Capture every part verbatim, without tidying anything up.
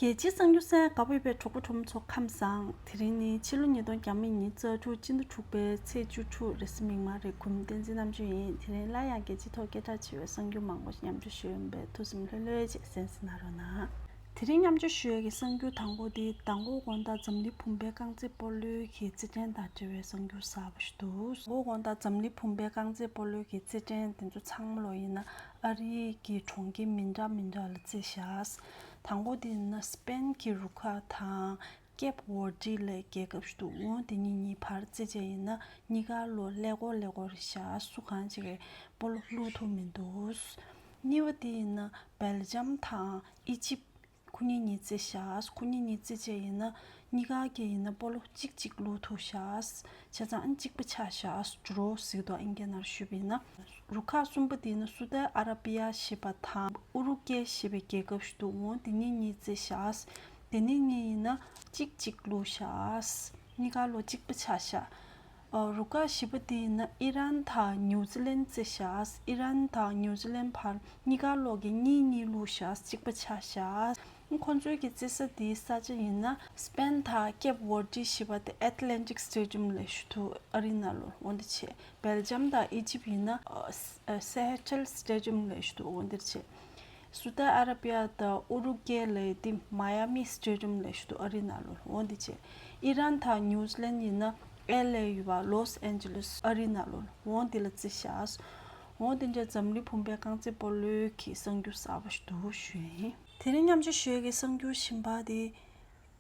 རྒྱལ་སྤྱིའི་གསར་འགྱུར་གསན་ག་པར་ཡོད་པའི་གྲོགས་པོ་གྲོགས་མོ་ཚོ་ཁམས་བཟང་། དེ་རིང་ནི་ཕྱི་ལོ་ཉིས་སྟོང་ཉི་ཤུ་རྩ་དྲུག་སྤྱི་ཟླ་དྲུག་པའི་ཚེས་བཅུ་དྲུག་རེས་གཟའ་མིག་དམར་རེད། གུས་མོ་བསྟན་འཛིན་རྣམ་དཔྱོད་ཡིན། དེ་རིང་སླར་ཡང་རྒྱལ་སྤྱིའི་ཐོག་སྐད་གྲགས་ཆེ་བའི་གསར་འགྱུར་མང་པོ་ཞིག་མཉམ་སྤྱོད་ཞུས་ཡོད་པས་ཐུགས་སེམས་ལྷོད་ལྷོད་བྱས་གསན་གཟིགས་གནང་རོགས་གནང་། དེ་རིང་མཉམ་སྤྱོད་ཞུ་ཡས་ཀྱི་གསར་འགྱུར་དང་པོ་དེ་མདང་དགོང་དགོང་དག་འཛམ་གླིང་བུམ་པའི་རྐང་རྩེད་སྤོ་ལོའི་གི་རྩེད་འགྲན་དང་འབྲེལ་བའི་གསར་འགྱུར་གསར་པ་ཞིག་འདུག་མདང་དགོང་དགོང་དག་འཛམ་གླིང་བུམ་པའི་རྐང་རྩེད་སྤོ་ལོའི་གི་རྩེད་འགྲན་དེ་ཚོ་ཚང་མ་ལོ་ཡིན་ན་ཨ་རིའི་གི་གྲོང་ཁྱེར་མི་འདྲ་མི་འདྲ་ལ་རྩེད་བཞག་དང་པོ་དེ་ཡིན་ན་སི་པེན་གྱི་རུ་ཁག་དང་ཀེབ་ཝར་ཌི་ལབ་རྒྱལ་ཁབ་ཞིག་འདུག་འོ་དེ་གཉིས་གཉིས་བར་རྩེད་བྱས་ཡིན་ན་གཉིས་ཀ་ལོ་ཀླད་ཀོར་ཀླད་ཀོར་རེད་ཤག་སུ་གང་ཅིག་གིས་སྤོ་ལོ་བླུག་ཐུབ་མི་འདུག་གཉིས་པ་དེ་ཡིན་ན་སྦེལ་ཇམ་དང་ཨི་ཇིབ་ཁོ་གཉིས་གཉིས་རྩེད་ཤག་ཁོ་གཉིས་གཉིས་རྩེད་བྱས་ཡིན་ན་གཉིས་ཀ་གིས་ཡིན་ན་སྤོ་ལོ་གཅིག་གཅིག་བླུག་ཐུབ་ཤག་བྱས་ཙང་ཨ་ནི་གཅིག་པ་ཆགས་ཤག་ཌོ་རོ་ཟེར་གྱི་འདུག་ཨིན་སྐད་ནང་ཞུས་པ་ཡིན་ན། རུ་ཁག་གསུམ་པ་དེ་ནི་སུ་ཏི་ཨ་ར་པི་ཡ་ཞེས་པ་དང་ཨུ་རུ་ཀེ་ཞེས་པའི་རྒྱལ་ཁབ་ཞིག་འདུག་འོ་དེ་གཉིས་གཉིས་རྩེད་ཤག་དེ་ནས་གཉིས་ཡིན་ན་གཅིག་གཅིག་བླུགས་ཤག་གཉིས་ཀ་ལོ་གཅིག་པ་ཆགས་ཤག་ཨ། རུ་ཁག་བཞི་པ་དེ་ཡིན་ན་ཨི་རན་དང་ནིའུ་ཛི་ལན་རྩེད་ཤག་ཨི་རན་དང་ནིའུ་ཛི་ལན་བར་གཉིས་ཀ་ལོ་གི་གཉིས་གཉིས་བླུགས་ཤག་གཅིག་པ་ཆགས་ཤག་ཁོང་ཚོའི་གི་རྩེད་ས་དེའི་ས་ཆ་ཡིན་ན་སི་པེན་དང་ཀེབ་ཝར་ཌི་ཞེས་པ་དེ་ཨེ་ཐི་ལན་ཊིག་སི་ཊེ་ཌི་ཡམ་ལབ་ཞུ་དུ་ཨ་རི་ན་ལོ་འོ་འདི་བྱས། སྦེལ་ཇམ་དང་ཨི་ཇིབ་ཡིན་ན་ཨ་ས་ཧེ་ཊལ་སི་ཊེ་ཌི་ཡམ་ལབ་ཞུ་དུ་འོ་འདིར་བྱས། སུ་ཏི་ཨ་ར་པི་ཡ་དང་ཨུ་རུ་ཀེ་ལབ་དེ་མ་ཡ་མི་སི་ཊེ་ཌི་ཡམ་ལབ་ཞུ་དུ་ཨ་རི་ན་ལོ་འོ་འདི་བྱས། ཨི་རན་དང་ནིའུ་ཛི་ལན་ཡིན་ན་ཨེལ་ཨེ་ཡོད་པ་ལོས་ཨན་ཇི་ལེས་ཨ་རི་ན་ལོ་འོ་འདི་ལ་རྩེད་ཤག་འོ་འདི་འདྲ་འཛམ་གླིང་བུམ་པའི་རྐང་རྩེད་སྤོ་ལོའི་གི་གསར་འགྱུར་གསར་པ་ཞིག་འདུག་ཞུ་ཡིན། དེ་རིང་མཉམ་སྤྱོད་ཞུ་ཡས་ཀྱི་གསར་འགྱུར་གཞན་པ་དེ།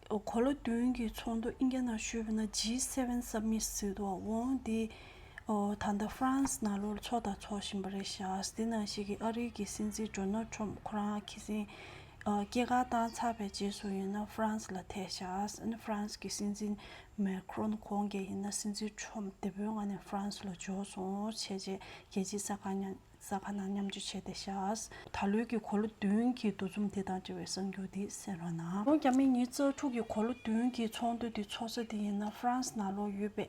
འོ། གོ་ལ་བདུན་གྱི་ཚོགས་འདུ་ཨིན་སྐད་ནང་ཞུས་པ་ན་ཇི་སེ་ཝེན་སམ་མིཊ་ཟེར་འདུག་འོ་འདི། འོ། ད་ལྟ་ཧྥ་རན་སི་ནང་ལོགས་ཚོགས་དང་ཚོགས་བཞིན་པ་རེད་ཤག་འདི་ནང་བཞིན་གྱི་ཨ་རིའི་གི་སྲིད་འཛིན་ཌོ་ནལ་ཊམ་ཁོ་རང་ཁྱི་སེང་། ཨ། སྐྱེས་སྐར་བཏང་ཚར་བའི་རྗེས་སུ་ཡིན་ན་ཧྥ་རན་སི་ལ་ཐད་ཤག་ཨ་ནི་ཧྥ་རན་སི་གི་སྲིད་འཛིན་མེ་ཁི་རོན་ཁོང་གིས་ཡིན་ན་སྲིད་འཛིན་ཊམ་བདེ་པོའི་ངང་ནས་ཧྥ་རན་སི་ལ་འབྱོར་སོང་བྱས་རྗེས་རྒྱལ་སྤྱིའི་གསར་ཁང་ཉག་གསར་ཁང་ནང་མཉམ་སྤྱོད་བྱས་ཏེ་བཞག་ད་ལོའི་གི་གོ་ལ་བདུན་གྱི་འདུ་འཛོམས་དེ་དང་འབྲེལ་བའི་གསར་འགྱུར་འདི་གསན་རོགས་གནང་། ལོ་རྒྱ་མིའི་ཉི་ཤུ་རྩ་དྲུག་གི་གོ་ལ་བདུན་གྱི་ཚོགས་འདུ་འདི་ཚོགས་ས་དེ་ཡིན་ན་ཧྥ་རན་སི་ནང་ལོགས་ཡོད་པའི་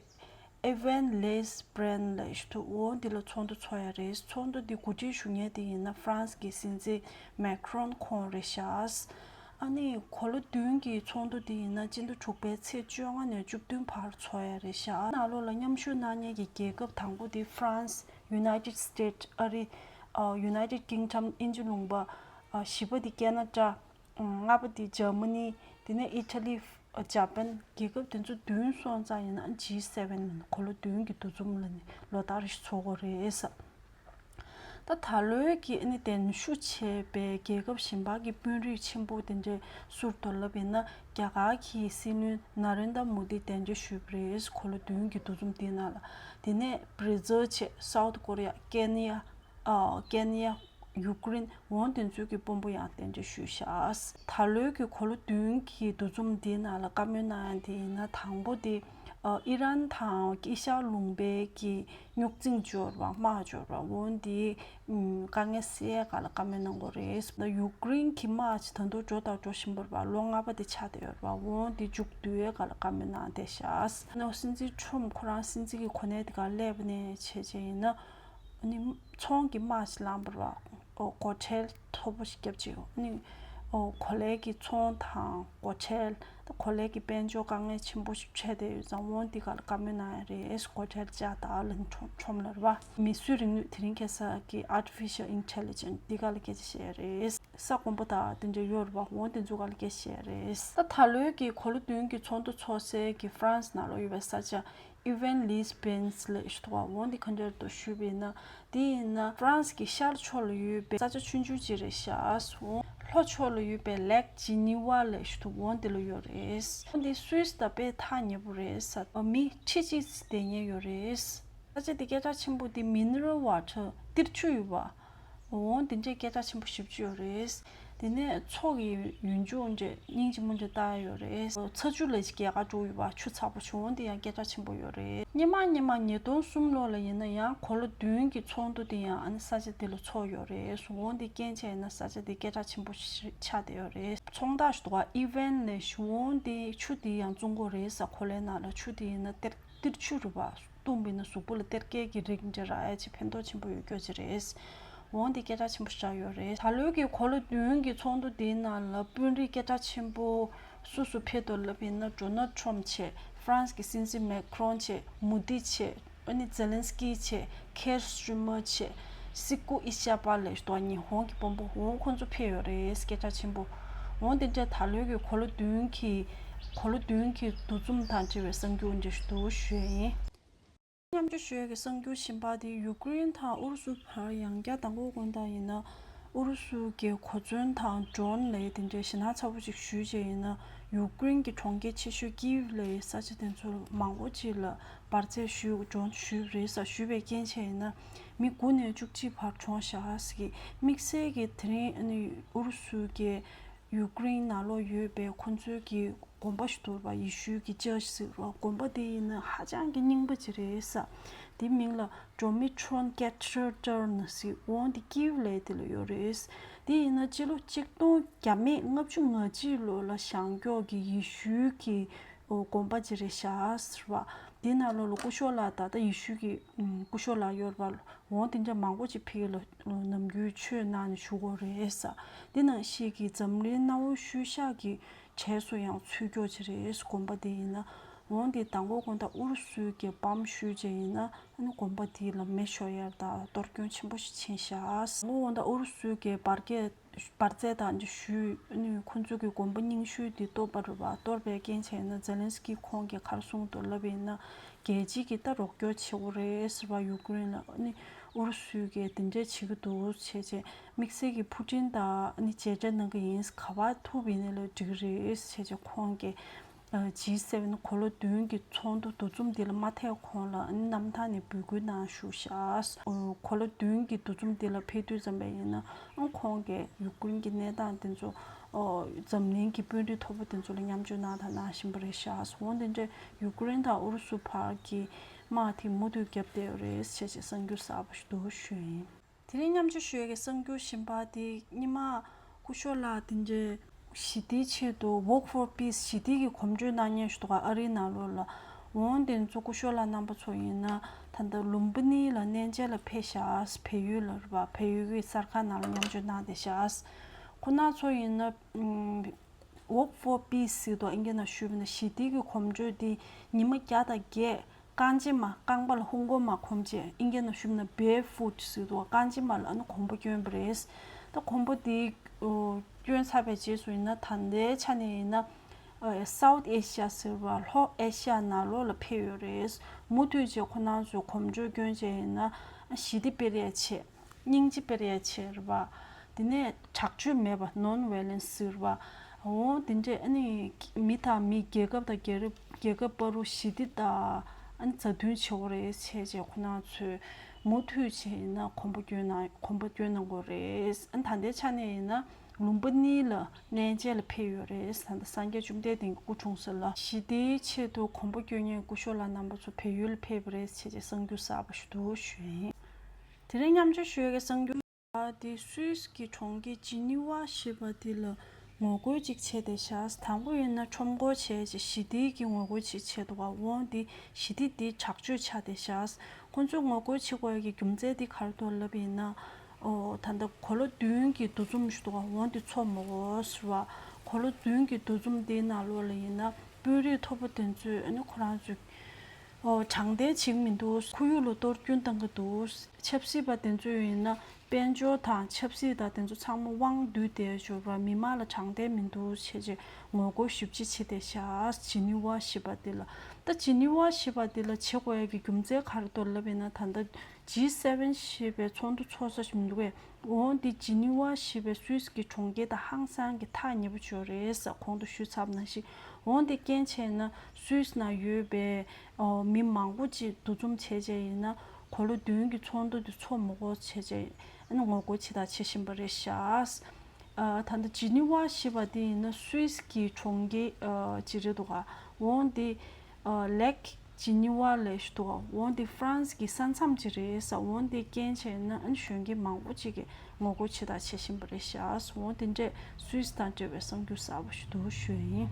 ཨེ་ཝན་ལེས་བྷི་རན་ལབ་ཞུ་དུ་འོ་འདི་ལ་ཚོགས་འདུ་ཚོགས་ཡ་རེད། ཚོགས་འདུ་འདི་གོ་སྒྲིག་ཞུ་མཁན་དེ་ཡིན་ན་ཧྥ་རན་སི་གི་སྲིད་འཛིན་མེ་ཁི་རོན་ཁོང་རེད་ཤག་ཨ་ནི་གོ་ལ་བདུན་གྱི་ཚོགས་འདུ་འདི་ཡིན་ན་སྤྱི་ཟླ་དྲུག་པའི་ཚེས་བཅོ་ལྔ་ནས་བཅུ་བདུན་བར་ཚོགས་ཡ་རེད་ཤག་ནང་ལོགས་ལ་མཉམ་ཞུགས་གནང་མཁན་གྱི་རྒྱལ་ཁབ་དང་པོ་དེ་ཧྥ་རན་སི། United States ཨ་རི། ཨ། United Kingdom ཨིན་ཇི་ལུང་པ། ཨ། བཞི་པ་དེ་ཁེ་ན་ཌ། ཨ། ལྔ་པ་དེ་འཇར་མ་ནི། དེ་ནས་ཨི་ཊ་ལི། ཨ། ཇ་པན། རྒྱལ་ཁབ་དེ་ཚོ་བདུན་སོང་ཙང་ཡིན་ན་ཇི་སེ་ཝེན་གོ་ལ་བདུན་གྱི་འདུ་འཛོམས་ལ་ནི་ལོ་ལྟར་ཞིག་ཚོགས་ཀྱི་རེད་ཟེར། ད་ད་ལོའི་གི་ཨ་ནི་གདན་ཞུ་བྱས་པའི་རྒྱལ་ཁབ་གཞན་པ་གི་དཔོན་རིགས་ཆེན་པོ་དེ་འདྲས་ཟུར་དུ་ལབ་ཡིན་ན་རྒྱ་གར་གྱི་སྲིད་བློན་ན་རེན་དྲ་མོ་དི་གདན་འདྲེན་ཞུས་པ་རེད། གོ་ལ་བདུན་གྱི་འདུ་འཛོམས་དེའི་ནང་ལ། དེ་ནས་བྷི་ར་ཛིལ་བྱས། སའུ་ཐི་ཀོ་རི་ཡ། ཀེ་ནི་ཡ། ཨ། ཀེ་ནི་ཡ། ཡུ་ཀེ་རེན། འོ་དེ་ཚོའི་གི་དཔོན་པོ་ཡང་གདན་འདྲེན་ཞུས་ཤག་ད་ལོའི་གི་གོ་ལ་བདུན་གྱི་འདུ་འཛོམས་དེའི་ནང་ལ་བཀའ་མོལ་གནང་ཡ་དེ་ཡིན་ན་དང་པོ་དེ། ཨ། ཨི་རན་དང་དཀྱིལ་ཤར་ལུང་པའི་གི་རྙོག་འཛིང་འབྱོར་བ་དམག་འབྱོར་བ་འོ་འདི་དཀའ་ངལ་སེལ་ག་ལ་བཀའ་མོལ་གནང་དགོས་རེད། ད་ཡུཀ་རེན་གྱི་དམག་ཅིག་ད་དུང་འགྲོ་དང་འགྲོ་བཞིན་པ་རེད་པ། ལོ་ལྔ་པ་དེ་ཆགས་བསྡད་ཡོད་རེད་པ། འོ་འདི་མཇུག་བསྡུ་ཡས་ག་ལ་བཀའ་མོལ་གནང་བསྡད་ཤག་ཨ་ནི་སྲིད་འཛིན་ཁྲོམ་ཁོ་རང་སྲིད་འཛིན་གྱི་གོ་གནས་དེ་ག་སླེབས་ནས་བྱས་བྱས་ཡིན་ན་ཨ་ནི་ཚོང་གི་དམག་ཅིག་ལངས་པ་རེད་པ། ཨོ། སྒོ་ཁྲལ་མཐོ་པོ་ཞིག་བརྒྱབ་ཅིག་ཨ་ནི། ཨོ། གོ་ལའི་གི་ཚོང་དང་སྒོ་ཁྲལ། ད་གོ་ལའི་གི་དཔལ་འབྱོར་དཀའ་ངལ་ཆེན་པོ་ཞིག་འཕྲད་བསྡད་ཡོད་ཙང་འོ་འདི་ག་ལ་བཀའ་མོལ་གནང་ཡ་རེད། སྒོ་ཁྲལ་བཅག་དང་ལབ་ནས་ཁྲོམ་ཁྲོམ་ལ་རེད་པ། མིས་བཟོས་རིག་ནུས་དེ་རིང་ཁ་སང་གི་Artificial Intelligence འདི་ག་ལ་སྐད་ཆ་བཤད་ཡ་རེད། ས་དགོན་པ་དང་དེ་འདྲ་ཡོད་རེད་པ། འོ་དེ་ཚོ་ག་ལ་སྐད་ཆ་བཤད་ཡ་རེད། ད་ད་ལོའི་གི་གོ་ལ་བདུན་གྱི་ཚོགས་འདུ་ཚོགས་སའི་གི་ཧྥ་རན་སི་ནང་ལོགས་ཡོད་པའི་ས་ཆ། ཨི་ཝན་ལིས་བྷི་རན་ལབ་ཞུ་དུས་འོ་འདི་ག་འདྲ་འདུག་ཞུས་པ་ཡིན་ན། དེ་ཡིན་ན་ཧྥ་རན་སི་གི་ཤར་ཕྱོགས་ལ་ཡོད་པའི་ས་ཆ་ཆུང་ཆུང་ཅིག་རེད་ཤག་ལྷོ་ཕྱོགས་ལ་ཡོད་པའི་ལེག་ཇི་ནི་ཝ་ལབ་ཞུ་དུས་འོ་འདི་ལ་ཡོད་རེད། འོ་འདི་སུད་སི་དང་དཔེ་ཐག་ཉེ་པོ་རེད་ཟེར། མི་ཁྲི་གཅིག་བསྡད་མཁན་ཡོད་རེད། ས་ཆ་འདི་སྐད་གྲགས་ཆེན་པོ་འདི་མི་ནི་རལ་ཝ་ཊར་ཏིལ་ཆུ་ཡོད་པ། འོ་འདི་འདྲའི་སྐད་གྲགས་ཆེན་པོ་ཞེ་པོ་ཅིག་ཡོད་རེད། དེ་ནས་མཚོ་གི་ཡུལ་ལྗོངས་འདྲ་སྙིང་རྗེ་མོ་འདྲ་ལྟ་ཡ་ཡོད་རེད། ཚ་ཆུ་ལ་ཅིག་རྒྱལ་ཁ་འགྲོ་ཡོད་པ། ཆུ་ཚ་པོ་བྱུང་འོ་འདི་ཡང་སྐད་གྲགས་ཆེན་པོ་ཡོད་རེད། སྔོན་མ་སྔོན་མ་ཉིས་སྟོང་གསུམ་ལོ་ལ་ཡིན་ན་ཡང་གོ་ལ་བདུན་གྱི་ཚོགས་འདུ་དེ་ཡང་ཨ་ནི་ས་ཆ་དེ་ལ་ཚོགས་ཡོད་རེད། འོ་འདི་རྐྱེན་བྱས་ན་ས་ཆ་དེ་སྐད་གྲགས་ཆེན་པོ་ཞིག་ཆགས་བསྡད་ཡོད་རེད། ཚོང་རྟགས་ཞིག་འདུག་ག་ཨི་ཝན་ལབ་ཞུ་འོ་འདི་ཆུ་དེ་ཡང་བཙོང་གི་རེད་ཟེར། གོ་ལའི་ནང་ལ་ཆུ་དེ་ཡིན་ན་གཏེར། ཏིལ་ཆུ་རེད་པ། བཏུང་བ་ཡིན་ན་གཟུགས་པོ་ལ་གཏེར་སྐྱེལ་གྱི་རིགས་འདྲ་རག་ཡ་ཅིག་ཕན་ཐོགས་ཆེན་པོ་ཡོད་རྒྱུ་ཅིག་རེད། འོང་དེ་སྐད་གྲགས་ཆེན་པོ་ཞིག་ཆགས་ཡོད་རེད། ད་ལོའི་གི་འཁོར་ལོ་བདུན་གྱི་ཚོགས་འདུ་དེའི་ནང་ལ་དཔོན་རིགས་སྐད་གྲགས་ཆེན་པོ་སུ་སུ་ཕེབས་འདུག་ལབ་ཡིན་ན། ཌོ་ནལ་ཊམ་བྱས། ཧྥ་རན་སི་གི་སྲིད་འཛིན་མེག་ཁྲོན་བྱས། མུ་དི་བྱས། ཨ་ནི་ཛེ་ལན་སི་ཀི་བྱས། ཁེར་སི་ཊི་མར་བྱས། སི་ཀུ་ཨི་ཤ་པ་ལེ་ཞེས་ཉི་ཧོང་གི་དཔོན་པོ་འོང་ཁོང་ཚོ་ཕེབས་ཡོད་རེད། སྐད་གྲགས་ཆེན་པོ། འོང་དེ་འདྲ་ད་ལོའི་གི་འཁོར་ལོ་བདུན་གྱི་འཁོར་ལོ་བདུན་གྱི་འདུ་འཛོམས་དང་འབྲེལ་བའི་གསར་འགྱུར་འདི་ཞུ་ཞུ་ཡིན། མཉམ་སྤྱོད་ཞུ་ཡས་ཀྱི་གསར་འགྱུར་གཞན་པ་དེ་ཡུཀ་རེན་དང་ཨུ་རུ་སུ་བར་ཡང་བསྐྱར་མདང་དགོང་དག་ཡིན་ན། ཨུ་རུ་སུ་གྱི་གོ་མཚོན་དང་ཌོ་རོན་ལས་དེ་འདྲའི་ཞེད་སྣང་ཚ་པོ་ཅིག་ཞུས་བྱས་ཡིན་ན། ཡུཀ་རེན་གྱི་གྲོང་ཁྱེར་ཆེ་ཤོས་ཀིབ་ལས་ས་ཆ་དེ་ཚོ་མང་པོ་ཅིག་ལ་འབར་རྫས་ཞུས་ཌོ་རོན་ཞུས་རེད་ས་ཞུས་པའི་རྐྱེན་བྱས་ཡིན་ན། མི་དགུ་ནས་བཅུ་གཅིག་བར་གྲོངས་བཞག་ཟེར་གི། དམིགས་བསལ་གྱི་དེ་རིང་ཨ་ནི་ཨུ་རུ་སུ་གྱི་ཡུཀ་རེན་ནང་ལོགས་ཡོད་པའི་ཁོ་ཚོའི་གི་དགོན་པ་ཞིག་འདུག་པ། ཡེ་ཤུའི་གི་ཅར་ཆི་ཟེར་བ། དགོན་པ་དེ་ཡིན་ན་ཧ་ཅང་གི་རྙིང་པ་ཅིག་རེད་ས། དེ་མིང་ལ་Dormition Cathedral ཟེར། འོང་དེ་ཀིབ་ལས་དེ་ལ་ཡོད་རེད། དེ་ཡིན་ན་སྤྱི་ལོ་གཅིག་སྟོང་བརྒྱ་མེད་ལྔ་བཅུ་ང་གཅིག་ལོ་ལ་བཞེངས་ཀྱོག་གི་ཡེ་ཤུའི་གི་དགོན་པ་ཅིག་རེད་ཤག་ཟེར་བ། དེ་ནང་ལོགས་ལ་སྐུ་ཞབས་ལགས་ད་ལྟ་ཡེ་ཤུའི་གི་སྐུ་ཞབས་ལགས་ཡོད་རེད་པ། འོང་དེ་འདྲ་མང་པོ་ཅིག་ཕ་གི་ལ་ནམ་རྒྱུན་ཆོས་གནང་ནས་བཞུགས་ཡོད་རེད་ས། དེ་ནང་བཞིན་གྱི་འཛམ་གླིང་གནའ་བོའི་ཤུལ་བཞག་གི་གྲས་སུ་ཡང་ཚུད་ཀྱོག་ཅིག་རེད། དགོན་པ་དེ་ཡིན་ན། འོང་དེ་མདང་དགོང་དག་ཨུ་རུ་སུའི་གི་བམ་ཤུལ་བྱས་ཡིན་ན། ཨ་ནི་དགོན་པ་དེ་ལ་མེ་ཤོར་ཡས་དང་གཏོར་སྐྱོན་ཆེན་པོ་ཞིག་ཕྱིན་ཤག་དགོང་དག་ཨུ་རུ་སུའི་གི་འབར་གས་འབར་རྫས་དང་འདྲ་ཞུས། ཨ་ནི་ཁོང་ཚོའི་གི་དགོན་པ་རྙིང་ཤོས་དེ་གཏོར་བ་རེད་པ། གཏོར་བའི་རྐྱེན་བྱས་ན་ཛེ་ལན་སི་ཀི་ཁོང་གིས་ག་རེ་གསུངས་འདུག་ལབ་ཡིན་ན། རྒྱལ་སྤྱི་གིས་ད་རོགས་སྐྱོར་བྱེད་དགོས་རེད་ཟེར་བ། ཡུཀ་རེན་ལ་ཨ་ནི་ཨུ་རུ་སུའི་གིས་དེ་འདྲས་བྱེད་ཀྱི་འདུག་བྱས་རྗེས་དམིགས་བསལ་གྱི་ཕུ་ཊིན་དང་ཨ་ནི་མཇལ་འཕྲད་གནང་གི་ཡིན། ག་པར་ཐུག་པ་ཡིན་ན་ལ་འགྲིག་གི་རེད་བྱས་རྗེས་ཁོང་གིས་ཇི་སེ་ཝེན་འཁོར་ལོ་བདུན་གྱི་ཚོགས་འདུ་འདུ་འཛོམས་འདི་ལ་མ་ཐད་གོང་ལ་ཨ་ནི་གནམ་ཐང་ནས་འབོད་སྐུལ་གནང་བཞུགས་ཤག་འཁོར་ལོ་བདུན་གྱི་འདུ་འཛོམས་འདི་ལ་ཕེབས་དུས་ཙམ་པ་ཡིན་ན། ཨང་ཁོང་གིས་ཡུཀ་རེན་གྱི་གནས་སྟངས་དེ་ཚོ་ཨོ་འཛམ་གླིང་གི་དཔོན་རིགས་མཐོ་པོ་དེ་ཚོ་ལ་མཉམ་སྤྱོད་གནང་དང་གནང་བཞིན་པ་རེད་ཤག་འོང་དེ་འདྲས་ཡུཀ་རེན་དང་ཨུ་རུ་སུ་བར་གྱི་དམག་དེ་མུ་མཐུད་བརྒྱབ་བསྡད་ཡོད་རེད་བྱས་བྱས་གསར་འགྱུར་གསར་པ་ཞིག་འདུག་ཞུས་ཡིན། དེ་རིང་མཉམ་སྤྱོད་ཞུ་ཡས་ཀྱི་གསར་འགྱུར་གཞན་པ་དེ་སྔོན་མ་སྐུ་ཞབས་ལགས་དེ་འདྲས་ཞི་བདེའི་ཆེད་དུ་Walk for Peace ཞི་བདེ་གི་གོམ་བགྲོད་གནང་མཁན་ཞིག་འདུག་ག་ཨ་རིའི་ནང་ལོགས་ལ། འོང་དེ་ཚོ་སྐུ་ཞབས་ལགས་རྣམ་པ་ཚོ་ཡིན་ན་ད་ལྟ་ལུམ་བི་ནི་ལ་གནས་མཇལ་ལ་ཕེབས་ཤག་བལ་ཡུལ་ལ་རེད་པ། བལ་ཡུལ་གྱི་གསར་ཁང་ནང་ལ་མཉམ་སྤྱོད་གནང་བསྡད་ཤག་ཁོ་ན་ཚོ་ཡིན་ན་ཨམ། Walk for Peace ཟེར་དུས་ཨིན་སྐད་ནང་ཞུས་པ་ན་ཞི་བདེ་གི་གོམ་བགྲོད་འདི་ཉི་མ་བརྒྱ་དང་བརྒྱད། རྐང་རྗེས་མ་རྐང་པ་ལ་ཧུང་གོ་མ་གོམས་བྱས། ཨིན་སྐད་ནང་ཞུས་པ་ན་barefoot ཟེར་དུས་རྐང་རྗེས་མ་ལ་ཨ་ནི་གོམ་པ་བསྐྱོན་པ་རེད། ད་གོམ་པ་འདི་ཨོ་བསྐྱོན་ཚར་བའི་རྗེས་སུ་ཡིན་ན་ད་ལྟའི་ཆ་ནས་ཡིན་ན་ཨ་South Asia ཟེར་བ་ལྷོ་ཨེ་ཤ་ཡ་ནང་ལོགས་ལ་ཕེབས་ཡོད་རེད། མུ་མཐུད་བྱས་ཁོ་རང་ཚོས་གོམ་བགྲོད་བསྐྱོན་བྱས་ཡིན་ན་ཞི་བདེ་སྤེལ་ཡས་བྱས། སྙིང་རྗེ་སྤེལ་ཡས་བྱས་རེད་པ། དེ་ནས་དྲག་སྤྱོད་མེད་པ་non-violence ཟེར་བ། འོ་དེ་འདྲས་ཨ་ནི་མི་དང་མི་རྒྱལ་ཁབ་དང་རྒྱལ་རབས་རྒྱལ་ཁབ་བར་དུ་ཞི་བདེ་དང་ཨ་ནི་མཛའ་མཐུན་བྱེད་དགོས་རེད་བྱས་བྱས་ཁོ་རང་ཚོས་མུ་མཐུད་བྱས་ཡིན་ན་གོམ་པ་བསྐྱོན་གནང་གོམ་པ་བསྐྱོན་གནང་དགོས་རེད། ཨ་ནི་ད་ལྟའི་ཆ་ནས་ཡིན་ན་ལུམ་བི་ནི་ལ་གནས་མཇལ་ལ་ཕེབས་ཡོད་རེད། ད་ལྟ་སངས་རྒྱས་བཅོམ་ལྡན་འདས་ཀྱི་སྐུ་འཁྲུངས་ས་ལ་ཞི་བདེའི་ཆེད་དུ་གོམ་པ་བསྐྱོན་མཁན་སྐུ་ཞབས་ལགས་རྣམ་པ་ཚོ་བལ་ཡུལ་ལ་ཕེབས་པ་རེད་བྱས་བྱས་གསར་འགྱུར་གསར་པ་ཞིག་འདུག་ཞུས་ཡིན། དེ་རིང་མཉམ་སྤྱོད་ཞུ་ཡས་ཀྱི་གསར་འགྱུར་དེ་སུད་སི་གི་གྲོང་ཁྱེར་ཇི་ནི་ཝ་ཞེས་པ་དེ་ལ་ངོ་རྒོལ་ཅིག་བྱས་ཏེ་བཞག་དང་པོ་ཡིན་ན་ཁྲོམ་སྐོར་བྱས་རྗེས་ཞི་བདེ་གི་ངོ་རྒོལ་ཅིག་བྱས་འདུག་ག་འོང་དེ་ཞི་བདེ་དེ་དྲག་སྤྱོད་ཆགས་ཏེ་བཞག་ཁོང་ཚོས་ངོ་རྒོལ་བྱེད་དགོས་ཀྱི་རྒྱུ་མཚན་དེ་ག་རེ་འདུག་ལབ་ཡིན་ན། ཨོ་ད་ལྟ་གོ་ལོ་བདུན་གྱི་འདུ་འཛོམས་ཞིག་འདུག་ག་འོང་དེ་ཚོགས་མ་དགོས་ཟེར་བ། གོ་ལོ་བདུན་གྱི་འདུ་འཛོམས་དེའི་ནང་ལོགས་ལ་ཡིན་ན་དཔོན་རིགས་མཐོ་པོ་དེ་ཚོས་ཨ་ནི་ཁོ་རང་ཚོའི་ཨོ་དྲང་བདེན་བྱེད་ཀྱི་མི་འདུག་ཁོར་ཡུག་ལ་གཏོར་སྐྱོན་བཏང་གི་འདུག་ཆབ་སྲིད་པ་དེ་ཚོ་ཡིན་ན་དཔལ་འབྱོར་དང་ཆབ་སྲིད་དང་དེ་ཚོ་ཚང་མ་དབང་བསྡུས་ཏེ་འབྱོར་བ་མི་མང་ལ་དྲང་བདེན་མི་འདུག་བྱས་རྗེས་ངོ་རྒོལ་ཞེ་པོ་ཅིག་བྱེད་བསྡད་ཤག་ཇི་ནི་ཝ་ཞེས་པ་དེ་ལ། ད་ཇི་ནི་ཝ་ཞེས་པ་དེ་ལ་བྱེད་དགོས་ཡ་གི་རྒྱུ་མཚན་ག་རེ་འདུག་ལབ་ཡིན་ན་ད་ལྟ་ཇི་སེ་ཝེན་ཞེས་པའི་ཚོགས་འདུ་ཚོགས་ས་ཞིག་མི་འདུག་གས། འོང་འདི་ཇི་ནི་ཝ་ཞེས་པའི་སུད་སི་གི་གྲོང་ཁྱེར་དང་ཧང་སང་གི་ཐག་ཉེ་པོ་ཅིག་ཡོད་རེད་ཟེར་གོང་དུ་ཞུས་ཚར་བ་ནང་བཞིན། འོང་འདི་རྐྱེན་བྱས་ན་སུད་སི་ནང་ཡོད་པའི་ཨོ་མི་མང་པོ་ཅིག་འདུ་འཛོམས་བྱས་བྱས་ཡིན་ན་གོ་ལོ་བདུན་གྱི་ཚོགས་འདུ་འདི་ཚོགས་མི་དགོས་བྱས་བྱས་ཨ་ནི་ངོ་རྒོལ་བྱེད་དང་བྱེད་བཞིན་པ་རེད་ཤག་ཨ་ད་ལྟ་ཇི་ནི་ཝ་ཞེས་པ་འདི་ཡིན་ན་སུད་སི་གི་གྲོང་ཁྱེར་ཨ་ཅིག་རེད་འདུག་ག་འོང་འདི་ཨ་ལེག་ཇི་ནི་ཝ་ལབ་ཞིག་འདུག་ག་འོང་འདི་ཧྥ་རན་སི་གི་ས་མཚམས་ཅིག་རེད་ས། འོང་འདི་རྐྱེན་བྱས་ན་ཨ་ནི་གཞོན་སྐྱེས་མང་པོ་ཅིག་གིས་ངོ་རྒོལ་བྱེད་དང་བྱེད་བཞིན་པ་རེད་ཤག་འོང་འདི་འདྲས་སུད་སི་དང་འབྲེལ་བའི་གསར་འགྱུར་གསར་པ་ཞིག་འདུག་ཞུས་ཡིན།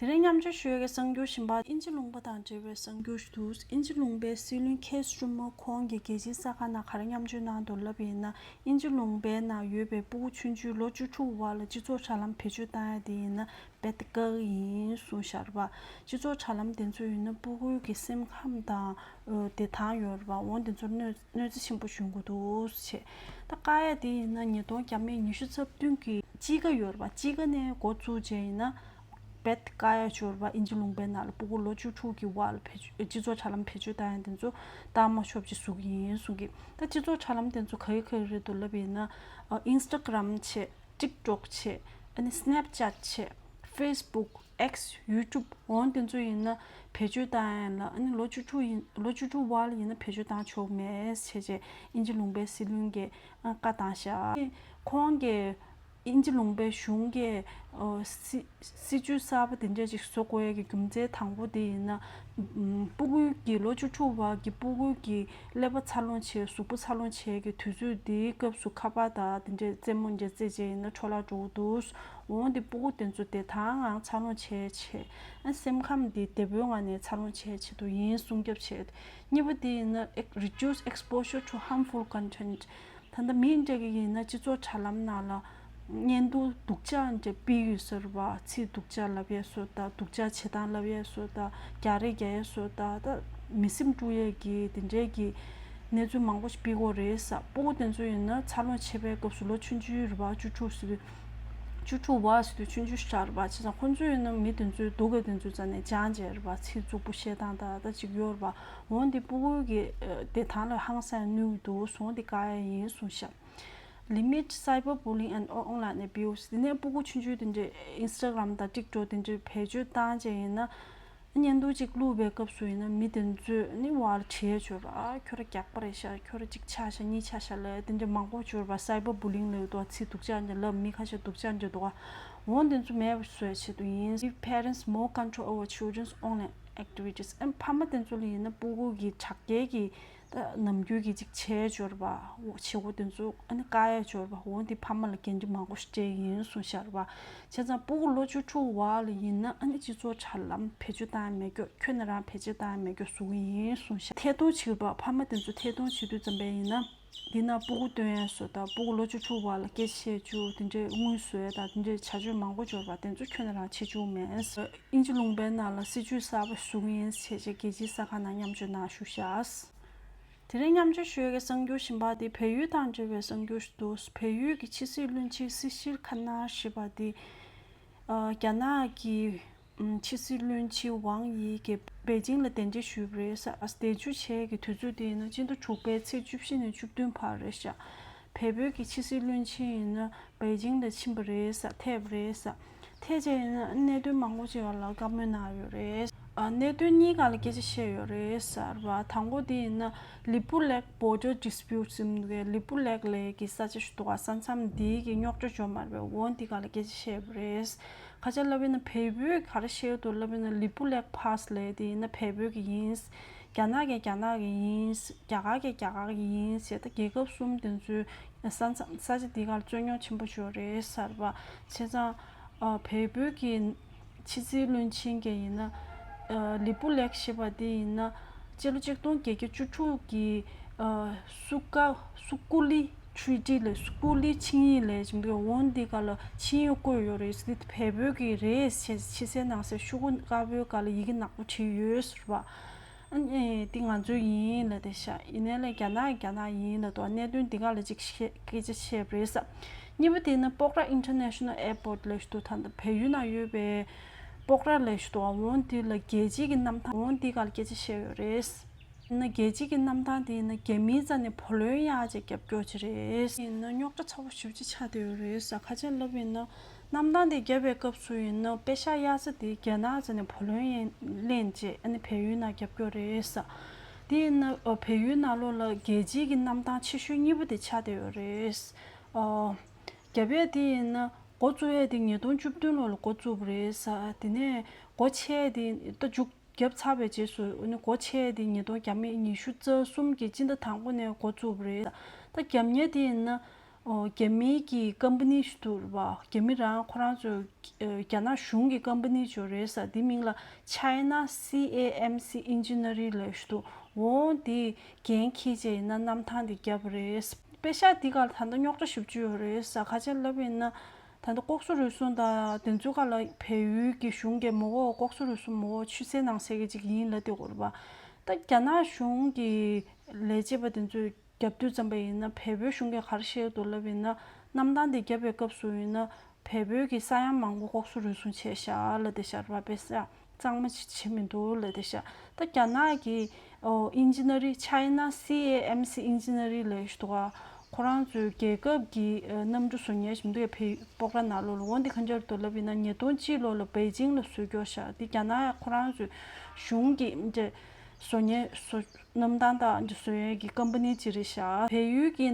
དེ་རིང་མཉམ་སྤྱོད་ཞུ་ཡས་ཀྱི་གསར་འགྱུར་གཞན་པ། དབྱིན་ཇི་ལུང་པ་དང་འབྲེལ་བའི་གསར་འགྱུར་ཞིག་འདུག། དབྱིན་ཇི་ལུང་པའི་སྲིད་བློན་ཁེར་སི་ཊར་མར་ཁེར་ཁོང་གིས་རྒྱལ་སྤྱིའི་གསར་ཁང་ནང་ག་རེ་མཉམ་སྤྱོད་གནང་འདུག་ལབ་པ་ཡིན་ན། དབྱིན་ཇི་ལུང་པའི་ནང་ཡོད་པའི་སྤུ་གུ་ཆུང་ཆུང་ལོ་བཅུ་དྲུག་བར་ལ་སྤྱི་ཚོགས་དྲ་ལམ་བེད་སྤྱོད་བཏང་ཡ་དེ་ཡིན་ན་རྦད་དེ་དཀའ་གི་ཡིན་གསུངས་བཞག་རེད་པ། སྤྱི་ཚོགས་དྲ་ལམ་དེ་ཚོ་ཡིན་ན་སྤུ་གུའི་གི་སེམས་ཁམས་དང་བདེ་ཐང་ཡོད་རེད་པ། འོ་དེ་ཚོར་གནོད་གནོད་འཚེ་ཆེན་པོ་བྱུང་གི་འདུག་ཟེར། ད་བཀག་ཡ་དེ་ཡིན་ན་ཉིས་སྟོང་བརྒྱ་མེད་ཉི་ཤུ་རྩ་བདུན་གྱི་དཔྱིད་ཀ་ཡོད་རེད་པ། དཔྱིད་ཀ་ནས་འགོ་བཙུགས་བྱས་ཡིན་ན་རྦད་དེ་བཀག་ཡ་ཡོད་རེད་པ། དབྱིན་ཇི་ལུང་པའི་ནང་ལ་སྤུ་གུ་ལོ་བཅུ་དྲུག་གི་བར་ལ་བེད་སྤྱོད་སྤྱི་ཚོགས་དྲ་ལམ་བེད་སྤྱོད་བཏང་ཡ་དེ་ཚོ་བཏང་མ་ཆོག་ཅེས་ཟེར་གྱི་ཡིན་གསུང་གི། ད་སྤྱི་ཚོགས་དྲ་ལམ་དེ་ཚོ་ག་རེ་ག་རེ་རེད་འདུག་ལབ་པ་ཡིན་ན། ཨིན་སི་ཊ་གྷི་རམ་བྱས། ཊིག་ཊོག་བྱས། ཨ་ནི་སི་ནེབ་ཅེཊ་བྱས། ཕེ་སི་བུག་ཨེག་སི། ཡུ་ཊུབ། འོ་དེ་ཚོ་ཡིན་ན་བེད་སྤྱོད་བཏང་ཡ་ལ། ཨ་ནི་ལོ་བཅུ་དྲུག་ཡིན། ལོ་བཅུ་དྲུག་བར་ལ་ཡིན་ན་བེད་སྤྱོད་བཏང་ཆོག་མེད་ཟེར་བྱས་དབྱིན་ཇི་ལུང་པའི་སྲིད་བློན་གྱིས་ཨ་བཀའ་བཏང་བཞག། ཁོང་གིས་དབྱིན་ཇི་ལུང་པའི་གཞུང་གིས་ཨོ་སྲིད་སྲིད་ཇུས་གསར་པ་དེ་འདྲ་ཅིག་བཟོ་དགོས་ཡ་གི་རྒྱུ་མཚན་དང་པོ་དེ་ཡིན་ན། ཨམ། སྤུ་གུའི་གི་ལོ་བཅུ་དྲུག་བར་གྱི་སྤུ་གུའི་གི་ཀླད་པ་འཚར་ལོངས་བྱེད། གཟུགས་པོ་འཚར་ལོངས་བྱེད་ཀྱི་དུས་ཚོད་དེའི་སྐབས་སུ་ཁ་པར་དང་དེ་འདྲའི་རྩེད་མོ་འདྲ་རྩེ་བྱས་ཡིན་ན་འཕྲོ་བརླག་འགྲོ་གི་འདུག། འོ་དེ་སྤུ་གུ་དེ་ཚོ་བདེ་ཐང་ངང་འཚར་ལོངས་བྱེད་ཆེད། ཨ་སེམས་ཁམས་དེ་བདེ་པོའི་ངང་ནས་འཚར་ལོངས་བྱེད་ཆེད་དུ་ཡིན་སྲུང་སྐྱོབ་བྱེད། གཉིས་པ་དེ་ཡིན་ན་ཨེག reduce exposure to harmful content། ད་ལྟ་མི་འདྲ་གི་ཡིན་ན་སྤྱི་ཚོགས་དྲ་ལམ་ནང་ལ་བརྙན་ཐུང་སྡུག་ཅག་འདྲ་ཕུད་ཡོད་ས་རེད་པ། ཚིག་སྡུག་ཅག་ལབ་ཡས་བཟོ་དང་། སྡུག་ཅག་བྱེད་སྟངས་ལབ་ཡས་བཟོ་དང་། རྒྱག་རེས་རྒྱག་ཡས་བཟོ་དང་། ད་མི་སེམས་དཀྲུག་ཡས་ཀྱི་དེ་འདྲའི་གི་གནས་ཚུལ་མང་པོ་ཞིག་ཕུད་ཀྱི་ཡོད་རེད་ས། སྤུ་གུ་དེ་ཚོ་ཡིན་ན་འཚར་ལོངས་བྱེད་པའི་སྐབས་སུ་ལོ་ཆུང་ཆུང་རེད་པ། བཅུ་དྲུག་ཟེར་དུས། བཅུ་དྲུག་བར་ཟེར་དུས་ཆུང་ཆུང་ཞིག་རེད་པ། བྱས་ཙང་ཁོང་ཚོ་ཡིན་ན་མི་དེ་ཚོའི་སྡུག་ག་དེ་ཚོའི་རྩ་ནས་སྦྱང་བྱས་རེད་པ། ཚིག་རྩུབ་པོ་བཤད་སྟངས་དང་ད་ཅིག་ཡོད་རེད་པ། འོ་འདི་སྤུ་གུ་གི་ཨ་བདེ་ཐང་ལ་ཧང་སང་གནོད་ཀྱི་འདུག། འོ་འདི་བཀག་ཡ་ཡིན་གསུངས་ཤག། Limit cyberbullying and online abuse། དེ་ནས་སྤུ་གུ་ཆུང་ཆུང་དེ་འདྲས་ཨིན་སི་ཊ་གྷི་རམ་དང་ཊིག་ཊོག་དེ་འདྲས་བེད་སྤྱོད་བཏང་བྱས་ཡིན་ན། བརྙན་ཐུང་གཅིག་བླུགས་པའི་སྐབས་སུ་ཡིན་ན་མི་དེ་ཚོས་ནི་བར་བྲིས་ཡ་ཅིག་ཡོད་རེད་པ། ཨ་ཁྱོད་རང་རྒྱགས་པ་རེད་ཤག། ཁྱོད་རང་གཅིག་ཆགས་ཤག། གཉིས་ཆགས་ཤག་ལབ་དེ་འདྲས་མང་པོ་ཅིག་ཡོད་རེད་པ། སའི་བར་བུ་ལིང་ལབ་འདུག་པ། ཚིག་སྡུག་ཅག་འདྲ་ལབ། མི་ཁ་ཤས་སྡུག་ཅག་འདྲ་འདུག་པ། འོ་དེ་ཚོ་མེད་པ་བཟོ་ཡ་ཆེད་དུ་ཡིན། Give parents more control over children's online activities། ཨ་ཕ་མ་དེ་ཚོ་ལ་ཡིན་ན་སྤུ་གུ་གི་དྲག་རྐྱེན་གྱི་ད་ནམ་རྒྱུན་གྱི་ཅིག་བྱས་ཡོད་རེད་པ། འོ་བྱེད་སྒོ་དེ་ཚོ་ཨ་ནི་བཀག་ཡ་ཅིག་ཡོད་རེད་པ། འོ་དེ་ཕ་མ་ལ་འགན་འཁྲི་མང་པོ་ཞིག་སྤྲད་ཡིན་གསུངས་ཤག་རེད་པ། བྱས་ཙང་སྤུ་གུ་ལོ་བཅུ་དྲུག་བར་ལ་ཡིན་ན་ཨ་ནི་སྤྱི་ཚོགས་དྲ་ལམ་བེད་སྤྱོད་བཏང་ཡ་མེད་རྒྱུ། ཁྱོན་ནས་རང་བེད་སྤྱོད་བཏང་ཡ་མེད་རྒྱུ་བཟོ་གི་ཡིན་གསུངས་ཤག། ཐད་གཏོང་བྱེད་པ། ཕ་མ་དེ་ཚོ་ཐད་གཏོང་བྱེད་དུས་ཙམ་པ་ཡིན་ན། འདི་ན་སྤུ་གུ་སྟོན་ཡ་བཟོ་དང་། སྤུ་གུ་ལོ་བཅུ་དྲུག་བར་ལ་སྐད་ཆ་བཤད་རྒྱུ་དེ་འདྲའི་དངུལ་བཟོ་ཡ་དང་དེ་འདྲའི་བྱ་སྤྱོད་མང་པོ་ཅིག་ཡོད་རེད་པ། དེ་ཚོ་ཁྱོན་ནས་རང་བྱེད་རྒྱུ་མེད། དབྱིན་ཇི་ལུང་པའི་ནང་ལ་སྲིད་ཇུས་གསར་པ་བཟོ་གི་ཡིན་ཟེར་བྱས་རྒྱལ་སྤྱིའི་གསར་ཁང་ནང་མཉམ་སྤྱོད་གནང་བཞུགས་ཤག། དེ་རིང་མཉམ་སྤྱོད་ཞུ་ཡ་གི་གསར་འགྱུར་གཞན་པ་དེ་བལ་ཡུལ་དང་འབྲེལ་བའི་གསར་འགྱུར་ཞིག་འདུག། བལ་ཡུལ་གྱི་ཕྱི་སྲིད་བློན་ཆེན་སི་ཤིལ་ཁ་ནར་ཞེས་པ་དེ། ཨ་རྒྱ་ནག་གི་ཨམ་ཕྱི་སྲིད་བློན་ཆེན་ཝང་དབྱི་གིས་པེ་ཅིང་ལ་གདན་འདྲེན་ཞུས་པ་རེད་ཟེར། ཨ་གདན་ཞུ་བྱས་ཀྱི་དུས་ཚོད་དེ་ཡིན་ན་སྤྱི་ཟླ་དྲུག་པའི་ཚེས་བཅུ་བཞི་ནས་བཅུ་བདུན་བར་རེད་ཤག། བལ་པོའི་གི་ཕྱི་སྲིད་བློན་ཆེན་ཡིན་ན་པེ་ཅིང་ལ་ཕྱིན་པ་རེད་ཟེར། ཐེབས་པ་རེད་ཟེར། ཐེབས་བྱས་ཡིན་ན་གནད་དོན་མང་པོ་ཅིག་ལ་བཀའ་མོལ་གནང་ཡོད་རེད། ཨ་གནད་དོན་གཉིས་སྒང་ལ་སྐད་ཆ་བཤད་ཡོད་རེད་ཟེར་བ། དང་པོ་དེ་ཡིན་ན་ལི་པུ་ལེག་border dispute ཟེར་གི་ལི་པུ་ལེག་ལབ་ཀྱི་ས་ཆ་ཞིག་འདུག་ག། ས་མཚམས་འདི་གི་རྙོག་དྲ་འཇོག་མ་རེད་པས། འོ་འདི་སྒང་ལ་སྐད་ཆ་བཤད་པ་རེད། ཁ་ཆེ་ལབ་ཡིན་ན་བལ་པོས་ག་རེ་བཤད་འདུག་ལབ་ཡིན་ན་ལི་པུ་ལེག་པཱས་ལབ་དེ་ཡིན་ན་བལ་པོ་གི་ཡིན། རྒྱ་ནག་གི་རྒྱ་ནག་གི་ཡིན། རྒྱ་གར་གི་རྒྱ་གར་གི་ཡིན་ཟེར། ད་རྒྱལ་ཁབ་གསུམ་དེ་ཚོའི་ས་མཚམས་ས་ཆ་འདི་གར་རྩོད་རྙོག་ཆེན་པོ་ཅིག་ཡོད་རེད་ཟེར་བ། བྱས་ཙང་ཨ་བལ་པོའི་གི་ཕྱི་སྲིད་བློན་ཆེན་གྱི་ཡིན་ན་ཨ་ལི་པུ་ལེག་ཞེས་པ་དེ་ཡིན་ན་སྤྱི་ལོ་ཆིག་སྟོང་བརྒྱད་བརྒྱ་བཅུ་དྲུག་གི་ཨ་སུ་ཀ་སུ་ཀུ་ལི་ཊི་རི་ཊི་ལབ། སུ་ཀུ་ལི་ཆིངས་ཡིག་ལབ་ཅིག་འདུག། འོ་འདི་སྒང་ལ་ཆིངས་ཡིག་བཀོད་ཡོད་རེད། འདི་བལ་པོའི་གི་རེད་ཟེར། ཕྱི་གསལ་ནང་གསལ་ཤོག་གུ་དཀར་པོའི་སྒང་ལ་ཡི་གེ་ནག་པོ་བྲིས་ཡོད་ཟེར་བ། ཨ་ནི་འདི་ང་ཚོའི་ཡིན་ལབ་བསྡད་ཤག། ཡིན་ནའི་ལས་རྒྱ་ནག་གི་རྒྱ་ནག་ཡིན་ལབ་འདུག། གནད་དོན་འདི་སྒང་ལ་ཅིག་བཤད་སྐད་ཆ་བཤད་པ་རེད་ཟེར། གཉིས་པ་དེ་ནི་སྤོག་ར་International Airport ལབ་ཞིག་འདུག། ད་ལྟ་བལ་ཡུལ་ནང་ཡོད་པའི་སྤོག་ར་ལབ་ཞིག་འདུག། འོ་འདི་ལ་རྒྱལ་སྤྱིའི་གི་གནམ་ཐང་། འོ་འདི་སྒང་ལ་སྐད་ཆ་བཤད་ཡོད་རེད། ཡིན་ན་རྒྱལ་སྤྱིའི་གི་གནམ་ཐང་དེ་ཡིན་ན་རྒྱ་མིའི་རྩ་ནས་བུ་ལོན་གཡར་བྱས་རྒྱབ་སྐྱོར་བྱེད་རེད། ཡིན་ན་རྙོག་དྲ་ཚ་པོ་ཞེ་པོ་ཅིག་ཆགས་བསྡད་ཡོད་རེད་ཟེར། ཁ་ཆེ་ལབ་ཡིན་ན་གནམ་ཐང་དེ་བརྒྱབ་པའི་སྐབས་སུ་ཡིན་ན་པེ་ཤག་གཡར་ས་དེ་རྒྱ་ནག་རྩ་ནས་བུ་ལོན་ཡིན་ལེན་བྱས་ཨ་ནི་བལ་ཡུལ་ནང་རྒྱབ་སྐྱོར་རེད་ཟེར། དེ་ཡིན་ན་ཨ་བལ་ཡུལ་ནང་ལོགས་ལ་རྒྱལ་སྤྱིའི་གི་གནམ་ཐང་ཆེ་ཤོས་གཉིས་པ་དེ་ཆགས་བསྡད་ཡོད་རེད། ཨ་རྒྱབ་ཡས་དེ་ཡིན་ན་འགོ་བཙུགས་ཡས་དེ་ཉིས་སྟོང་བཅུ་བདུན་ལོ་ལ་འགོ་བཙུགས་པ་རེད་ཟེར། དེ་ནས་སྒོ་ཕྱེ་ཡས་དེ་ད་མཇུག་བརྒྱབ་ཚར་བའི་རྗེས་སུ་ཨ་ནི་སྒོ་ཕྱེ་ཡས་དེ་ཉིས་སྟོང་བརྒྱ་མེད་ཉི་ཤུ་རྩ་གསུམ་གྱི་སྤྱི་ཟླ་དང་པོ་ནས་འགོ་བཙུགས་པ་རེད། ད་རྒྱབ་གཉེར་དེ་ཡིན་ན་ ཨོ། རྒྱ་མིའི་གི་ཀམ་པ་ནི་ཞིག་འདུག་རེད་པ། རྒྱ་མི་རང་ཁོ་རང་ཚོ་ཨ་རྒྱ་ནག་གཞུང་གི་ཀམ་པ་ནི་ཅིག་ཡོད་རེད་ས། དེ་མིང་ལ་China C A M C Engineering ལབ་ཞིག་འདུག་འོ་དེ་འགན་འཁྱེར་བྱས་ཡིན་ན་གནམ་ཐང་དེ་བརྒྱབ་པ་རེད། པེ་ཤག་དེ་ག་ལ་ད་ལྟ་རྙོག་དྲ་ཞེ་པོ་ཅིག་ཡོད་རེད་ས། ག་ཅི་ལབ་ཡིན་ན། ད་ལྟ་ལྐོག་ཟ་རུལ་སུངས་དང་དེ་ཚོའི་སྒང་ལ་བལ་ཡུལ་གྱི་གཞུང་གིས་མ་འོངས་ལྐོག་ཟ་རུལ་སུངས་མ་འོངས་ཆུད་ཟོས་གནང་ཟེར་གྱི་ཅིག་ཡིན་ལབ་བསྡད་ཡོད་རེད་པ། ད་རྒྱ་ནག་གཞུང་གི་ལས་བྱེད་པ་དེ་ཚོས་རྒྱབ་དུས་ཙམ་པ་ཡིན་ན། བལ་པོའི་གཞུང་གིས་ག་རེ་བཤད་འདུག་ལབ་ཡིན་ན། གནམ་ཐང་དེ་བརྒྱབ་པའི་སྐབས་སུ་ཡིན་ན། བལ་པོའི་གི་ས་ཡོམ་མང་པོ་ལྐོག་ཟ་རུལ་སུངས་བྱས་ཤག་ལབ་བསྡད་ཤག་རེད་པ། པེ་ཤག་གཙང་མ་ཅིག་བྱེད་མི་འདུག་ལབ་བསྡད་ཤག་ད་རྒྱ་ནག་གི་ཨོ་Engineering, China C A M C Engineering ལབ་ཞིག་འདུག་ག་ཁོ་རང་ཚོའི་རྒྱལ་ཁབ་ཀྱི་ཨ་གནམ་གྲུ་བཟོ་མཁན་ཞིག་འདུག་ཡ། བལ་སྤོག་ར་ནང་ལོགས་ལ། འོ་འདི་ག་འདྲ་འདུག་ལབ་ཡིན་ན། ཉིས་སྟོང་གཅིག་ལོ་ལ་པེ་ཅིང་ལ་བཟོས་ཀྱོག་ཤག་དེ་རྒྱ་ནག་ཁོ་རང་ཚོའི་གཞུང་གི་འདྲ་བཟོ་མཁན་བཟོ་གནམ་ཐང་དང་འདྲ་བཟོ་ཡས་ཀྱི་ཀམ་པ་ནི་ཅིག་རེད་ཤག་བལ་ཡུལ་གྱི་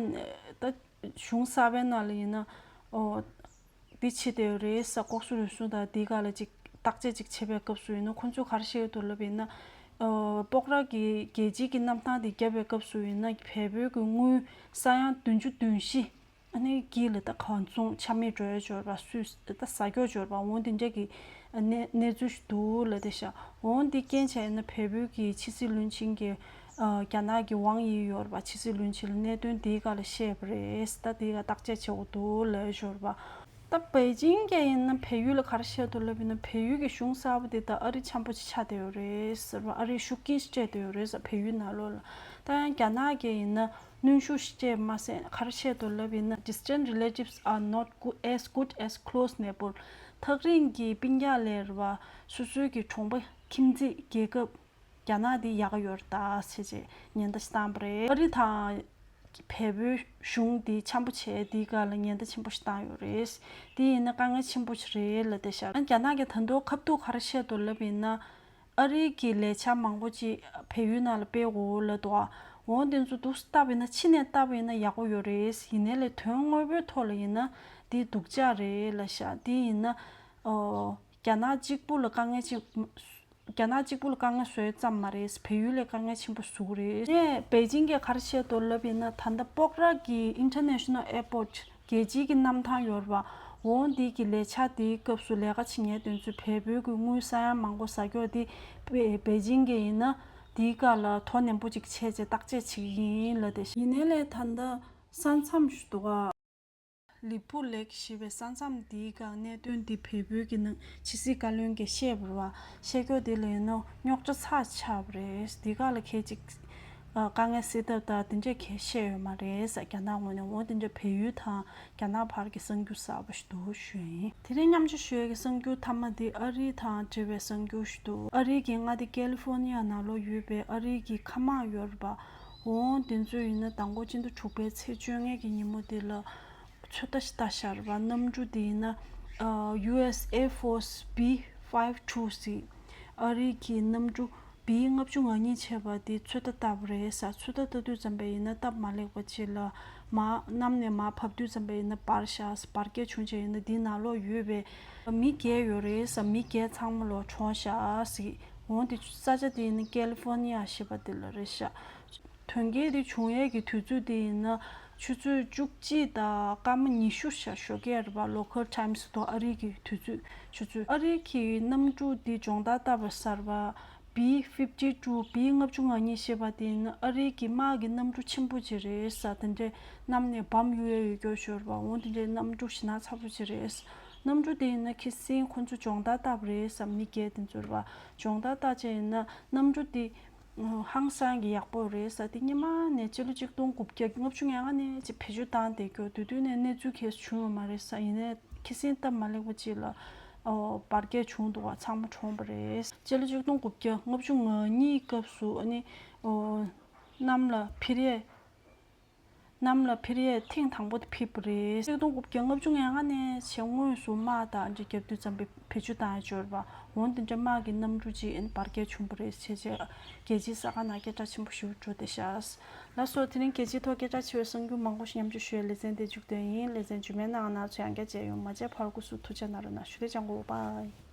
ད་གཞུང་གསར་པའི་ནང་ལ་ཡིན་ན། ཨོ། འདི་བྱེད་བསྡད་ཡོད་རེད་ས། ལྐོག་ཟ་རུལ་སུངས་དང་འདི་སྒང་ལ་ཅིག་བརྟག་དཔྱད་ཅིག་བྱེད་པའི་སྐབས་སུ་ཡིན་ན། ཁོང་ཚོས་ག་རེ་བཤད་ཡོད་འདུག་ལབ་ཡིན་ན། ཨོ། སྤོག་ར་གི་རྒྱལ་སྤྱིའི་གི་གནམ་ཐང་དེ་བརྒྱབ་པའི་སྐབས་སུ་ཡིན་ན། བལ་པོའི་གི་དངུལ་ས་ཡ་བདུན་ཅུ་དོན་བཞི་ཨ་ནི་དཀྱིལ་ལ་ད་གང་བྱུང་ཆ་མེད་འགྲོ་ཡ་ཅིག་ཡོད་རེད་པ། སུས་ད་ཟ་ཀྱོག་ཅིག་ཡོད་རེད་པ། འོ་འདི་འདྲ་གི་གནས་གནས་ཚུལ་ཞིག་འདུག་ལབ་བསྡད་ཤག་འོ་འདི་རྐྱེན་བྱས་ན། བལ་པོའི་གི་ཕྱི་སྲིད་བློན་ཆེན་གྱི་ཨ་རྒྱ་ནག་གི་ཝང་དབྱི་ཡོད་རེད་པ། ཕྱི་སྲིད་བློན་ཆེན་ལ་གནད་དོན་འདིའི་སྒང་ལ་བཤད་པ་རེད། ད་འདིའི་སྒང་བརྟག་དཔྱད་བྱེད་དགོས་འདུག་ལབ་ཡ་ཅིག་ཡོད་རེད་པ། ད་པེ་ཅིང་གིས་ཡིན་ན་བལ་ཡུལ་ལ་ག་རེ་བཤད་འདུག་ལབ་ཡིན་ན། བལ་ཡུལ་གྱི་གཞུང་གསར་པ་དེ་ད་ཨ་རི་འཆམ་པོ་ཅིག་ཆགས་བསྡད་ཡོད་རེད་ཟེར་བ། ཨ་རིའི་ཤུགས་རྐྱེན་ཞིག་སྤྲད་བསྡད་ཡོད་རེད་ཟེར། བལ་ཡུལ་ནང་ལོགས་ལ། ད་ཡང་རྒྱ་ནག་གིས་ཡིན་ན་གནོན་ཤུགས་ཤིག་སྤྲད་མ་ཟད། ག་རེ་བཤད་འདུག་ལབ་ཡིན་ན། Distant relatives are not good, as good as close neighbor. ཐག་རིང་གི་སྤུན་ཀྱག་ལས་རེད་པ། སོ་སོའི་གི་གྲོང་པ་ཁྱིམ་མཚེས་རྒྱལ་ཁབ་རྒྱ་ནག་འདི་ཡག་ག་ཡོད་རེད་ད་ཟེར་བྱས་ཉེན་བརྡ་ཞིག་བཏང་བ་རེད། ཨ་རི་དང་བལ་པོའི་གཞུང་འདི་འཆམ་པོ་བྱས། འདིའི་སྒང་ལ་ཉེན་བརྡ་ཆེན་པོ་ཞིག་བཏང་ཡོད་རེད། འདི་ཡིན་ན་དཀའ་ངལ་ཆེན་པོ་ཞིག་རེད་ལབ་བསྡད་ཤག་རྒྱ་ནག་གིས་ད་དུང་ཁ་ཐུག་ག་རེ་བཤད་འདུག་ལབ་ཡིན་ན། ཨ་རི་གི་ལས་འཆར་མང་པོ་ཅིག་བལ་ཡུལ་ནང་ལ་སྤེལ་དགོས་ལབ་འདུག་འོ་འདི་ཚོ་འདུག་སེ་བལྟས་པ་ཡིན་ན། ཕྱི་ནས་བལྟས་པ་ཡིན་ན་ཡག་པོ་ཡོད་རེད། ཡིན་ནའི་ལས་དོན་དངོས་པོའི་ཐོག་ལ་ཡིན་ན་འདི་སྡུག་ཅག་རེད་ལབ་ཤག་འདི་ཡིན་ན་ཨོ་རྒྱ་ནག་གཅིག་པུ་ལ་དཀའ་ངལ་ཆེ། རྒྱ་ནག་གཅིག་པུ་ལ་དཀའ་ངལ་བཟོས་ཙམ་མ་རེད། བལ་ཡུལ་ལ་དཀའ་ངལ་ཆེན་པོ་བཟོ་གི་རེད། ངས་པེ་ཅིང་གིས་ག་རེ་བཤད་འདུག་ལབ་ཡིན་ན། ད་ལྟ་སྤོག་ར་གི་International Airport རྒྱལ་སྤྱིའི་གི་གནམ་ཐང་ཡོད་རེད་པ། འོ་འདི་གི་ལས་འཆར་དེའི་སྐབས་སུ་ལས་ཀ་བྱེད་མཁན་དེ་ཚོས་བལ་པོའི་གི་དངུལ་ས་ཡ་མང་པོ་ཟ་ཀྱོག་དེ་པེ་པེ་ཅིང་གིས་ཡིན་ན་དེའི་སྐབས་ལ་དོ་ནན་པོ་ཅིག་བྱས་བྱས་བརྟག་དཔྱད་བྱེད་ཀྱི་ཡིན་ལབ་བསྡད་ཤག་ཡིན་ནའི་ལས་ད་ལྟ་ས་མཚམས་ཤིག་འདུག་ག་ལི་པུ་ལེག་ཞེས་པའི་ས་མཚམས་འདིའི་སྒང་གནད་དོན་འདི་བལ་པོའི་གི་ནང་ཕྱི་སྲིད་བཀའ་བློན་གྱིས་བཤད་པ་རེད་པ། བཤད་ཀྱོག་དེ་ལ་ཡིན་ནོ་རྙོག་དྲ་ཚ་ཆགས་པ་རེད། འདི་སྒང་ལ་གལ་ཅིག་ཨ་དཀའ་ངལ་སེལ་ཐབས་དང་དེ་འདྲས་གལ་བཤད་ཡོད་མ་རེད་ཟེར། རྒྱ་ནག་ངོས་ནས། འོ་དེ་འདྲས་བལ་ཡུལ་དང་རྒྱ་ནག་བར་གྱི་གསར་འགྱུར་གསར་པ་ཞིག་འདུག་ཞུ་ཡིན། དེ་རིང་མཉམ་སྤྱོད་ཞུ་ཡས་ཀྱི་གསར་འགྱུར་མཐའ་མ་འདི་ཨ་རི་དང་འབྲེལ་བའི་གསར་འགྱུར་ཞིག་འདུག་ཨ་རི་གི་མངའ་སྡེ་ཀེ་ལི་ཧྥོ་ནི་ཡ་ནང་ལོགས་ཡོད་པའི་ཨ་རི་གི་མཁའ་དམག་ཡོད་རེད་པ། འོ་དེ་ཚོས་ཡིན་ན་མདང་དགོང་སྤྱི་ཟླ་དྲུག་པའི་ཚེས་བཅོ་ལྔ་གི་ཉིན་མོ་དེ་ལ་ཚོད་ལྟ་ཞིག་བལྟས་ཤག་རེད་པ། གནམ་གྲུ་དེ་ཡིན་ན་ཨ་ཡུ་ཨེས་Air Force B five two ཟེར། ཨ་རི་གི་གནམ་གྲུ་བི་ལྔ་བཅུ་ང་གཉིས་བྱས་པ་དེ་ཚོད་ལྟ་བལྟས་པ་རེད་ཟེར། ཚོད་ལྟ་བལྟ་དུས་ཙམ་པ་ཡིན་ན་སྟབས་མ་ལེགས་པ་ཅིག་ལ་མར་གནམ་ནས་མར་བབས་དུས་ཙམ་པ་ཡིན་ན་འབར་ཤག་འབར་གས་བྱུང་བྱས་ཡིན་ན་འདི་ནང་ལོགས་ཡོད་པའི་མི་བརྒྱད་ཡོད་རེད་ཟེར། མི་བརྒྱད་ཚང་མ་ལོག་གྲོངས་ཤག་ཟེར། འོ་དེ་ས་ཆ་དེ་ཡིན་ན་ཀེ་ལི་ཧྥོ་ནི་ཡ་ཞེས་པ་དེ་ལ་རེད་ཤག་དོན་རྐྱེན་དེ་བྱུང་ཡས་ཀྱི་དུས་ཚོད་དེ་ཡིན་ན་ཆུ་ཚོད་བཅུ་གཅིག་དང་སྐར་མ་ཉི་ཤུ་ཤག་ཞོགས་ཀས་རེད་པ། Local Times དང་ཨ་རི་གི་དུས་ཚོད། ཆུ་ཚོད། ཨ་རི་གི་གནམ་གྲུ་དེ་སྦྱོང་བརྡར་བཏང་བ་ཟེར་བ། B fifty two B ལྔ་བཅུ་ང་གཉིས་ཞེས་པ་དེ་ཡིན་ན་ཨ་རི་གི་དམག་གི་གནམ་གྲུ་ཆེན་པོ་ཅིག་རེད་ཟེར། དེ་འདྲས་གནམ་ནས་བབས་ཡོང་ཡས་ཡོད་ཀྱོག་ཞོར་བ། འོ་དེ་འདྲས་གནམ་གྲུ་ཞེ་ན་ཚ་པོ་ཅིག་རེད། གནམ་གྲུ་དེ་ཡིན་ན་ཁ་སང་ཁོ་ཚོས་སྦྱོང་བརྡར་བཏང་བ་རེད་ཟེར། མི་བརྒྱད་དེ་ཚོར་བ་སྦྱོང་བརྡར་བཏང་བྱས་ཡིན་ན་གནམ་གྲུ་དེ་ཧང་སང་གི་ཡག་པོ་རེད་ཟེར། དེ་སྔོན་མ་ནས་སྤྱི་ལོ་ཆིག་སྟོང་དགུ་བརྒྱ་ལྔ་བཅུ་ང་ལྔ་ནས་ཅིག་བེད་སྤྱོད་བཏང་བསྡད་ཀྱོག་དེ་དུས་ནས་གནས་ཚུལ་གང་ཡང་བྱུང་ཡོད་མ་རེད་ཟེར། ཡིན་ནའི་ཁ་སང་སྟབས་མ་ལེགས་པ་ཅིག་ལ་ཨོ་འབར་གས་བྱུང་འདུག་བ། ཚང་མ་གྲོངས་པ་རེད། སྤྱི་ལོ་ཆིག་སྟོང་དགུ་བརྒྱ་ལྔ་བཅུ་ང་གཉིས་སྐབས་སུ་ཨ་ནི་ཨོ་གནམ་ལ་འཕུར་ཡས། གནམ་ལ་འཕུར་ཡས་ཐེངས་དང་པོ་དེ་ཕེབས་པ་རེད། ཆིག་སྟོང་དགུ་བརྒྱ་ལྔ་བཅུ་ང་ལྔ་ནས་བྱས་དངོས་སུ་དམག་དང་འདྲ་བརྒྱབ་དུས་ཙམ་པའི་བེད་སྤྱོད་བཏང་ཡ་ཅིག་ཡོད་རེད་པ། འོ་དེ་འདྲ་དམག་གི་གནམ་གྲུ་ཅིག་འབར་གས་བྱུང་བ་རེད་ཟེར་བྱས་རྒྱལ་སྤྱིའི་གསར་ཁང་ནང་སྐད་གྲགས་ཆེན་པོ་ཞེ་པོ་འགྲོ་བསྡད་ཤག་ལགས་སོ། དེ་རིང་རྒྱལ་སྤྱིའི་ཐོག་སྐད་གྲགས་ཆེ་བའི་གསར་འགྱུར་མང་པོ་ཞིག་མཉམ་སྤྱོད་ཞུ་ཡའི་ལེ་ཚན་དེ་མཇུག་བསྡུ་ཡིན། ལེ་ཚན་རྗེས་མའི་ནང་ང་རང་ཚོ་ཡང་བསྐྱར་མཇལ་ཡོང་། མ་མཇལ་བར་སྐུ་གཟུགས་ཐུགས་ཅག་གནང་རོགས་གནང་ཞུ། དེ་ཅང་གོ་བ།